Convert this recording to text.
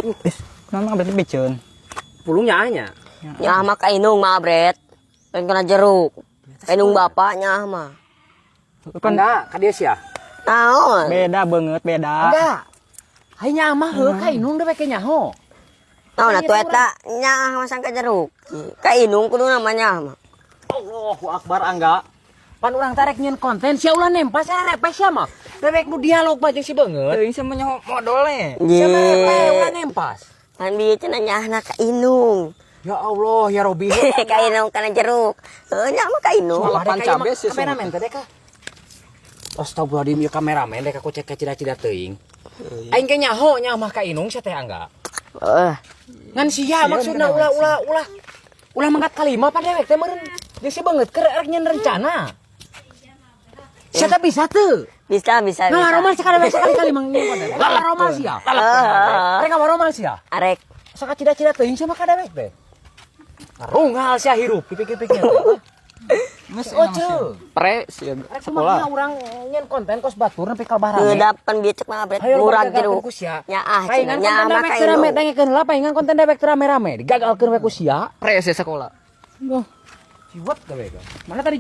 Is, kenapa berarti piceun? Pulung nyaahnya. Nyaah mah ka indung mah, Bret. Lain kana jeruk. Ka indung bapak nyaah mah. Kan Enggak, ka dia sia. Naon? Beda banget, beda. Enggak. Hai nyaah mah heuh ka indung dewek ge nyaho. Naon atuh eta nyaah mah sangka jeruk. Ka indung kudu namanya mah. Allahu Akbar, Angga. Pan urang tarek nyieun konten sia ulah nempas sia repes sia mah. Dewek nu dialog mah jeung si beungeut. Teuing sia mah nyaho modolnya. Sia mah repes Ye. ulah nempas. Pan bieu cenah nyaahna ka indung. Ya Allah, ya Robi. Ka indung kana jeruk. Heuh, nyaah mah ka indung. Sulapan cabe sih. Kameramen teh ka. Astagfirullahaladzim, ieu kameramen dek aku cek cida-cida teuing. Aing ge nyaho nyaah mah ka indung sia teh, Angga. Heeh. Ngan sia maksudna ulah ulah ulah ulah mangkat kalima pan dewek teh meureun jeung si beungeut keur erek nyieun rencana. Sia teh bisa teu? Bisa, bisa, bisa. Ngawaromal sia dewek sekali-kali mang nyieun konten. Ngawaromal sia. Heeh. Rek ngawaromal sia. Arek. Sok cida-cida teuing sia mah ka dewek teh. Ngarungal sia hirup dipikir-pikir. Geus Oh, ceu. Pre sia Rek sekolah. kumaha urang nyieun konten kos batur nepi ka barame. Ngeudap pan bieu cek mah, Bret. Hayo Murag gagalkeun jeruk. ku sia. Nyaah cenah Paingan nyaah konten mah dewek ka teu rame indung. Dengekeun heula, paingan konten dewek teu rame-rame digagalkeun we ku sia. Pre sia sekolah. Ciwet dewek. Mana tadi?